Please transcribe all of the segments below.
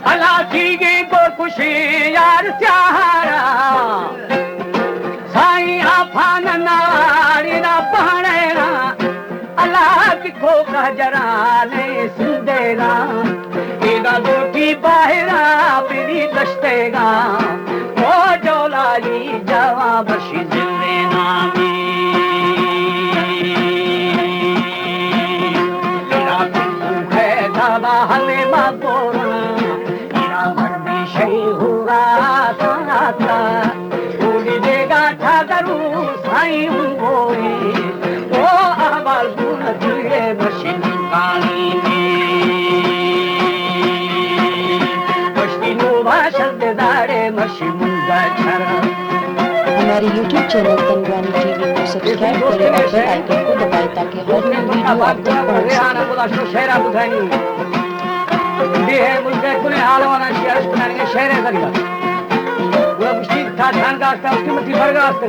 ہلاکیگیں گورکشیں یار سیاہارا، سائیں آفان ناڑی را پہنڑے را، ہلاک کوکا جرانے سندے را، ایدا دوٹی باہرا بری دشتے گا، او جولائی جوان بشی زندے نامی۔ ایرا پنکو ہے دادا حلیمہ گورا، ایرا مردی شئی ہورا ساتا، اولی دیگا ٹھا درو سائیں ہوں گوئی، او احوال گون دیئے مشین کانی۔ پشتی نو باشد دارے مشین منگا چھرا۔ ہمارے یوٹیوب چینل تنگوانی ٹی وی کو سبسکرائب کریں اور بیل آئیکن کو دبائیں تاکہ ہر نئی ویڈیو آپ تک پہنچ سکے۔ شعرا بدھانی۔ بے ہے ملک کنے حال وانا شعر کنانی شعر ہے ذریعہ۔ وہ مشکل تھا دھان کا اس کی متی بھر گا اس کا۔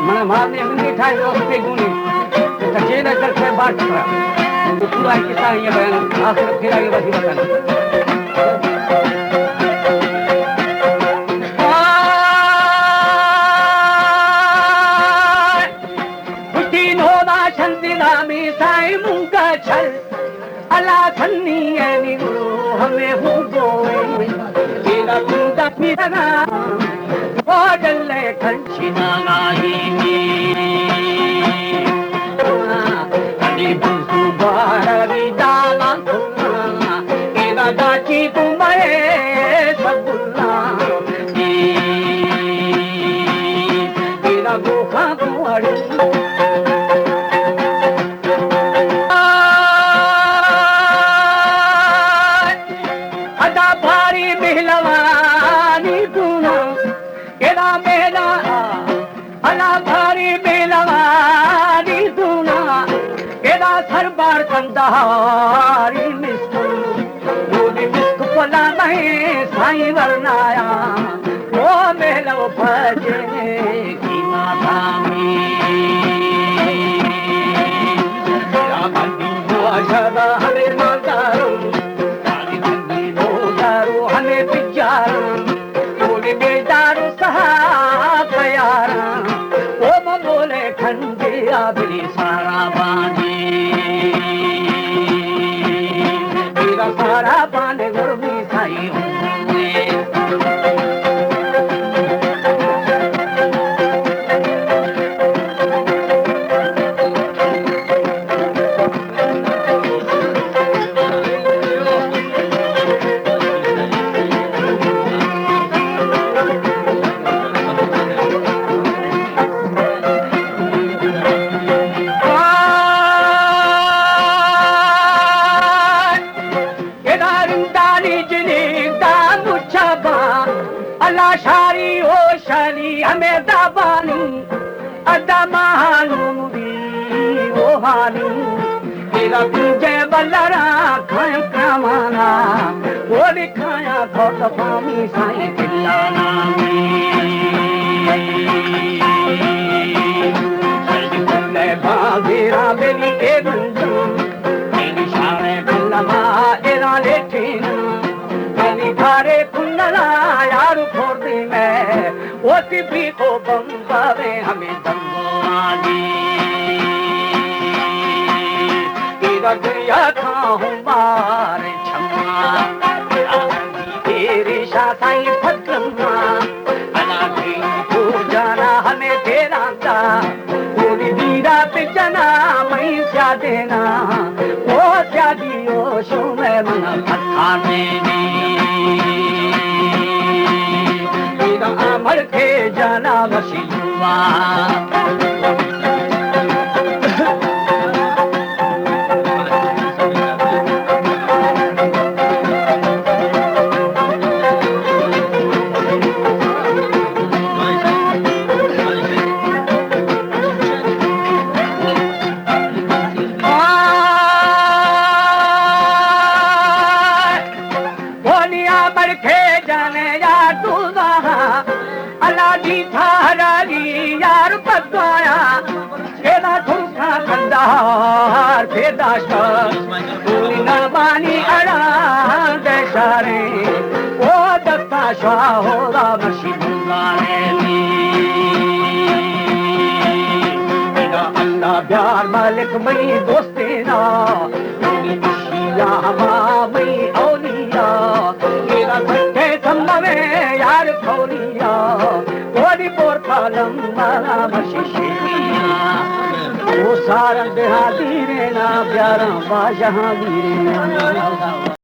منا مار نے ہندی تھا جو اس پہ گونی۔ تو چیز ہے کر کے بات کرا۔ تو پورا قصہ یہ بیان آخر پھر آگے بات بتانا۔ پشتی نودا شنزی نامی سائیں مونگا چھل، اللہ سنی اینی گرو ہمیں ہوں گوئے، تیرا مونگا پیرنا، او ڈلے کھنچی نانا ہی نی۔ علی بزو بارا وی دانا کنا، تیرا داچی تمہیں سب اللہ۔ تیرا گوخاں کو اڑ۔ ادا بھاری مہلوانی دونا، ادا مہلا، ادا بھاری مہلوانی دونا، ادا سربار کندہاری مسکن۔ مولی مسک پلا مئے سائیں ورنایا، او مہلو پجے کی ماتامی۔ یا بندی ماشاءاللہ ہمیں مالدارو، کالی بندی مودارو ہمیں بجارو، مولی بیدارو سہا پیارا، او مولے کھنڈیا بلی سارا بانی، میرا سارا بانی گرمی سائی ہوں۔ ادا رندانی جنی دا مچا با، اللہ شاری او شانی ہمیں دابانی، ادا مہانو مبی او ہانی، تیرا تجھے بلرا کھائیں کامانا، او لکھایا کھوٹ پامی سائیں دلانا۔ سید کلے بازیرا بلی اے بندو، تیری شانے بلما ایرا لیٹینا، تیری گھارے کنلا یار کھوردی میں، او تی بھی کو بمبارے ہمیں دنگوانی۔ تیرا دریا کھا ہوں مارے چھما، تیری شاہ سائیں پھکما، الا بھی تو جانا ہمیں تیرا تا، پوری دیرا پہ جنا مئی سیادینا، او سیادی او شومے من پھکانے نی۔ ایدا آمر کے جانا وشی دعا۔ کہ جانے یار تو زاہا، اللہ دی تھارا دی یار پتوایا، پیدا تھرکا کندھار پیدا شا، پوری نربانی اڑا دے شارے، او دتا شاہ ہو را مرشی بزانے دی۔ پیدا اللہ بیار مالک مئی دوستینا، یا ہما مئی اولیاء، میرا سچے سمبھوے یار کھولیا، کوڑی پور کالم مانا مشیشی۔ او سارن بہا دیرینا، بیارا واجہاں دیرینا۔